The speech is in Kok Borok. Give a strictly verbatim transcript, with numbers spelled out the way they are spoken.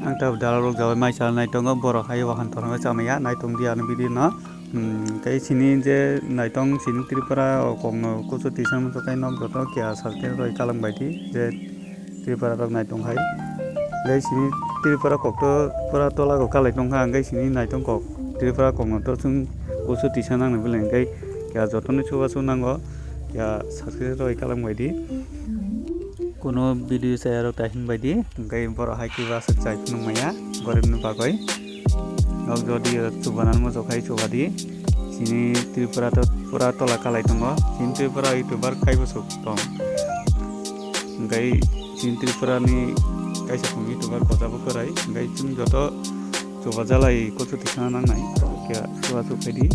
Ang tabuk dalal rok jawai mai chalnai tongo, borok hai wahan tornai chamaya naitung di ani video no. Hmm, tei sini je naitong sini Tripura o kokno kuchu tisa muchung kai nok joto kiya subscribe roi kalang bai di je Tripura rok naitong hai. Tei sini Tripura kok to pura tola kok kalai tong kha, hingke sini naitong kok Tripura kokno to chwng kuchu tisa nangnai bwle hingke kiya joto ni chubachu nango kiya subscribe roi kalang bai di. Kuno video chayarok ta hinbai di, hingke borok hai khe aswk chai phunuk maya goribni bagwi. Nok jodi chubanan muchuk hai chuba di. Chini Tripura to pura tola kalai tongo. Chini Tripura YouTuber khai bwswk tong. Hingke chini Tripura ni kaisa khung YouTuber kochabo kwrai. Hingke chwng joto chubajalai kuchu tisana nangnai. Khe chuba chuk khaidi.